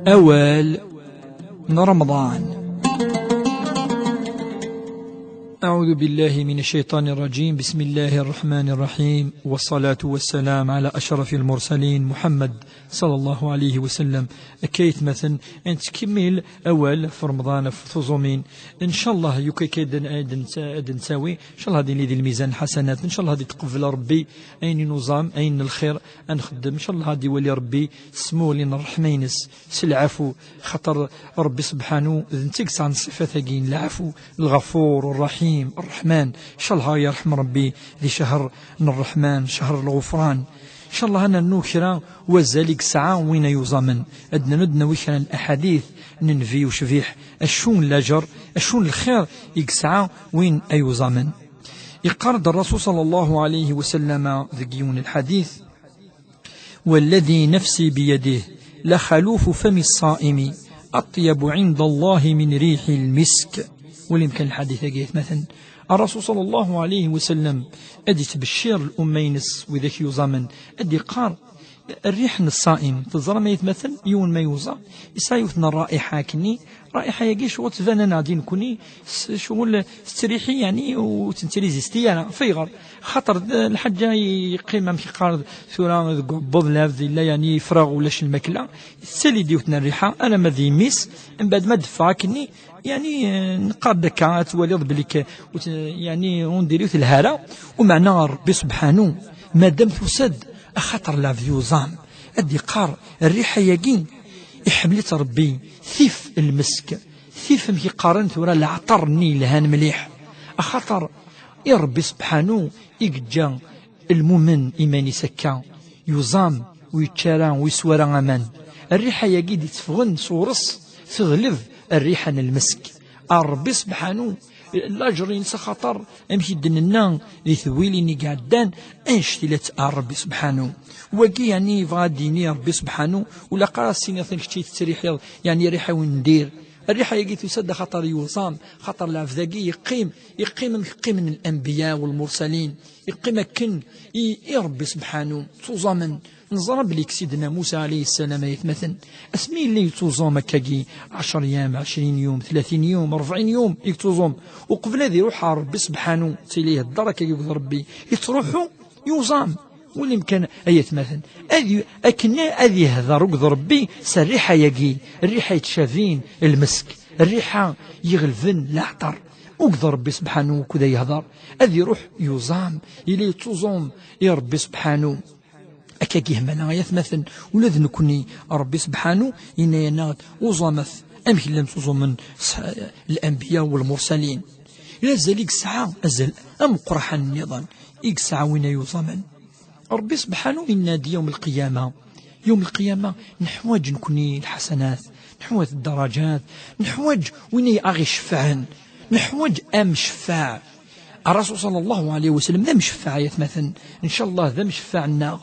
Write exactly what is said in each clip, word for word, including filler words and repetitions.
Awal n Remḍan. أعوذ بالله من الشيطان الرجيم. بسم الله الرحمن الرحيم. والصلاة والسلام على أشرف المرسلين محمد صلى الله عليه وسلم. Akka ay atmaten, nettkemmil awal ɣef Remḍan, ɣef tuẓumin. Ncallah, yuki akka ad n-, ad n-, ad nettawi. Ncallah ad yili di lmizan lḥasanat. Ncallah ad yetqebbel Rebbi ayen i nuẓam, ayen n lxir ad nxeddem. Ncallah ad iwali Rebbi s tmuɣli n ṛṛeḥma-ines, s lɛafu, xaṭer Rebbi subḥanu d netta i yesɛan ṣṣifat-agi n lɛafu, Lɣafur, Ṛṛaḥim, Ṛṛeḥman. Ncallah ad yerḥem Rebbi di ccher n Ṛṛeḥman, ccher n lɣufran. Ncallah ad nernu kra wazal i yesɛa win ay yuẓamen. Ad nernu ad nawi kra n laḥadit n Nnbi ucbiḥ, acu n laǧer, acu n lxir i yesɛa win ay yuẓamen. Yeqqar-d Ṛṛasul ṣalla Llahu ɛalayhi wa sallam deg yiwen n lḥadit: والذي نفسي بيده لخلوف فم الصائم أطيب عند الله من ريح المسك. Wali kan lḥadit-agi, atmaten. Ṛṛasul ṣalla Llahu ɛalayhi wa sallam ad yettbeccir lumma-ines, widak yuẓamen, ad d-yeqqar: rriḥ n ṣṣaim. Teẓram ay atmaten, yiwen ma yuẓam, yesɛa yiwet n ṛṛa'iḥa akkenni, ṛṛa'iḥa-agi ccɣel tettban-aneɣ-d i nekkni, s-, ccɣel tettriḥi, yeɛni, ur tent-résisti ara. Fayɣer? Xaṭer d lḥaǧa yeqqim, amek yeqqar tura, deg uɛebbuḍ lɛebd yella, yeɛni, yefreɣ, ulac lmakla, tettali-d yiwet n rriḥa, alamma d yimi-s, mbeɛd ma d-teffeɣ akkenni, yeɛni, eh, neqqar-d akka, ad twaliḍ belli k-, ur t-, yeɛni, ur n-diri ur telha ara, umeɛna Rebbi subḥanu, madam tusa-d, axaṭer lɛebd yuẓam, ad d-yeqqar: rriḥa-agi iḥemmel-itt Rebbi, tif lmesk, tif, amek i qqaren tura, leɛṭer-nni yelhan mliḥ. Axaṭer i Rebbi subḥanu i yeǧǧa lmumen iman-is akka, yuẓam, ur yečči ara, ur yeswi ara aman. Rriḥa-agi d-itteffɣen sɣur-s teɣleb rriḥa n lmesk. A Rebbi subḥanu, laǧer-ines, axaṭer, amek i d-nenna di tewwilin i iɛeddan, annect ila-tt a Rebbi subḥanu. Wagi, yeɛni, yebɣa ad d-yini Rebbi subḥanu, ur ilaq ara ad s-tiniḍ kečč i tettriḥiḍ, yeɛni, rriḥa-w n dir. Rriḥa-agi tusa-d axaṭer yuẓam, xaṭer lɛebd-agi yeqqim, yeqqim amek qqimen lanbiya walmursalin, yeqqim akken i, i Rebbi subḥanu, ttuẓamen. Neẓra belli deg Sidna Musa ɛalayhi ssalam, ay atmaten, asmi yella yettuẓum akkagi ɛecr yam, ɛecrin yum, tlatin yum, ṛebɛin yum i yettuẓum, uqbel ad iruḥ ɣer Rebbi subḥanu, tili ihedder akkagi akked Rebbi, yettruḥu yuẓam. Wali kan ay atmaten, ad y-, akken ad yehder akked Rebbi s rriḥa-agi, rriḥa yettcabin lmesk, rriḥa iɣelben leɛṭer, akked Rebbi subḥanu akked ay yehder, ad iruḥ yuẓam, yella yettuẓum i Rebbi subḥanu. Akka gihmana ay atmaten, ula d nekkni, Rebbi subḥanu yenna-yaneɣ-d: uẓamet amek llan ttuẓumen s-, lanbiya walmursalin. Azal i yesɛa, azal ameqqraḥan nniḍen i yesɛa win ay yuẓamen. Rebbi subḥanu yenna-d yawm lqiyama. Yawm lqiyama neḥwaǧ nekkni lḥasanat, neḥwaǧ ddarajat, neḥwaǧ win ay aɣ-icefɛen, neḥwaǧ amceffaɛ. Ṛṛasul ṣalla Llahu ɛalayhi wa sallam d amceffaɛ, ay atmaten, ncallah d amceffaɛ-nneɣ.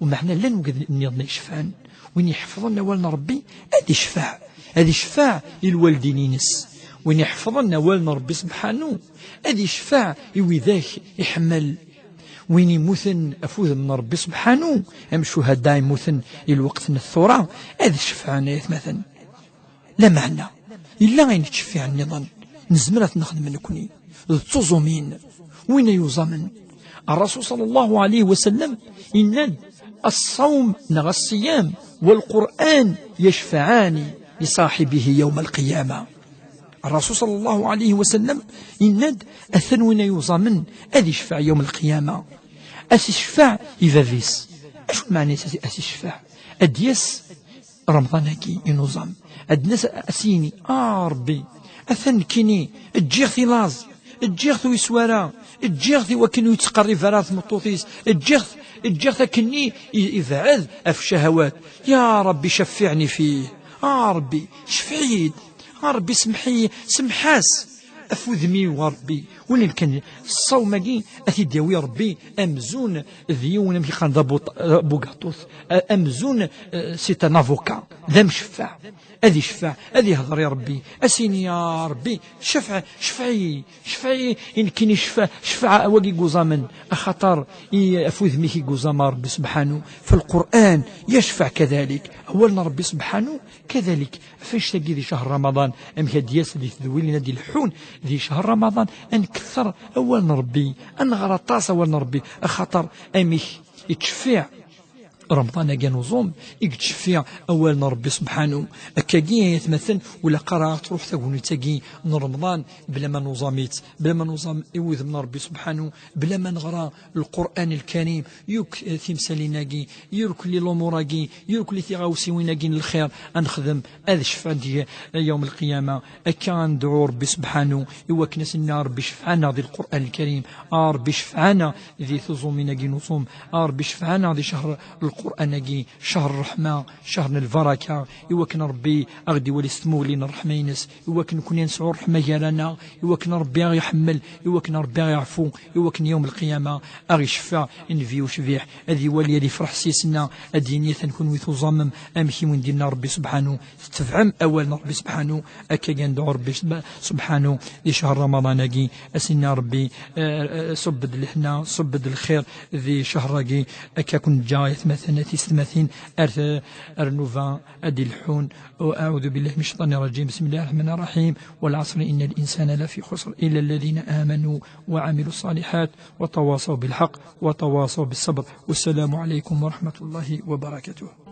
Umeɛna llan wigad nniḍen ay icefɛen. Win iḥefḍen awal n Ṛebbi ad icfeɛ, ad icfeɛ i lwaldin-ines. Win iḥefḍen awal n Ṛebbi subḥanu ad icfeɛ i widak iḥemmel. Win immuten af udem n Ṛebbi subḥanu, am ccuhada immuten i lweqt n tura, ad cefɛen, ay atmaten. Lameɛna, yella ayen yettceffiɛen nniḍen, nezmer ad t-nexdem nekkni, d ttuẓumin, win ay yuẓamen. Ṛṛasul ṣalla Llahu ɛalayhi wa sallam yenna-d: الصوم neɣ الصيام والقرآن يشفعان لصاحبه يوم القيامة. Ṛṛasul ṣalla Llahu ɛalayhi wa sallam yenna-d: atan win ay yuẓamen ad icfeɛ yawm lqiyama. Ad s-icfeɛ i bab-is. Acu lmeɛna-s ad s-icfeɛ? Ad d-yas Remḍan-agi i nuẓam, ad d-nas, ad s-yini: a Ṛebbi, atan nekkini ǧǧiɣ-t i laẓ, ǧǧiɣ-t ur yeswi ara, ǧǧiɣ-t i wakken ur yettqerrib ara ar tmeṭṭut-is, ǧǧiɣ-t, ǧǧiɣ-t akkenni i-, ibɛed ɣef ccahawat. Ya Ṛebbi, ceffiɛni fih. A Ṛebbi, cfeɛ-iyi-d. A Ṛebbi, semmeḥ-iyi, semmeḥ-as. Af udem-iw a Ṛebbi. Win kan ṣṣawm-agi ad t-id-yawi Ṛebbi amzun d yiwen amek iqqaren d abugaṭut, amzun, eh, c'est un avocat, d amceffaɛ. Ad iceffaɛ, ad ihder i Ṛebbi, ad s-yini: "Ya Ṛebbi, cefɛ-, cefɛ-iyi, cefɛ-iyi i nekkini, cefɛ-, cefɛ wagi i yuẓamen, axaṭer i, af udem-ik i yuẓam a Ṛebbi sebḥanu." Falqur'an yecfeɛ kadalik, awal n Ṛebbi sebḥanu kadalik. Ɣef annect-agi di ccher Ramaḍan, amek ad d-yas di tedwilin ad d-ileḥḥun di ccher Ramaḍan, ad nketter awal n Ṛebbi, ad nɣer aṭas awal n Ṛebbi, axaṭer amek yettceffiɛ Remḍan-agi n uẓum i yettceffiɛ awal n Ṛebbi sebḥanu. Akkagi ay atmaten, ur ilaq ara ad truḥ tagnit-agi n Remḍan bla ma nuẓam-itt, bla ma nuẓam i wudem n Ṛebbi sebḥanu, bla ma neɣra Lqur'an Lkarim, yakk, eh, timsalin-agi, yakk lumuṛ-agi, yakk tiɣawsiwin-agi n lxir ad nexdem, ad cfant deg yawm lqiyama. Akka ad nedɛu Ṛebbi sebḥanu i wakken ad s-nini: "A Ṛebbi, cefɛ-aneɣ di Lqur'an Lkarim, a Ṛebbi, cefɛ-aneɣ di tuẓumin-agi n uẓum, a Ṛebbi, cefɛ-aneɣ di ccher Lqur'an-agi, ccher ṛṛeḥma, ccher n lbaraka, i wakken Ṛebbi a ɣ-d-iwali s tmuɣli n ṛṛeḥma-ines, i wakken nekni ad nesɛu ṛṛeḥma gar-aneɣ, i wakken Ṛebbi a ɣ-iḥemmel, i wakken Ṛebbi a ɣ-iɛfu, i wakken yawm lqiyama a ɣ-icfeɛ Nnbi ucbiḥ, ad iwali, ad ifreḥ s yis-nneɣ, ad d-yini: Atan kunwi tuẓamem, amek i wen-d-yenna Ṛebbi sebḥanu, tetebɛem awal n Ṛebbi sebḥanu." Akka i nedɛu Ṛebbi seb-, sebḥanu di ccher Ramaḍan-agi, ad s-nini: "A Ṛebbi, eh, eh, ṣubb-d lehna, ṣubb-d lxir di ccher-agi." Akka ad ken-ǧǧeɣ ay atmaten, a tisetmatin, ar t-, ar nnuba ad d-ileḥḥun. أعوذ بالله من الشيطان الرجيم. بسم الله الرحمن الرحيم. والعصر إن الإنسان لفي خسر إلا الذين آمنوا وعملوا الصالحات وتواصوا بالحق وتواصوا بالصبر. والسلام عليكم ورحمة الله وبركاته.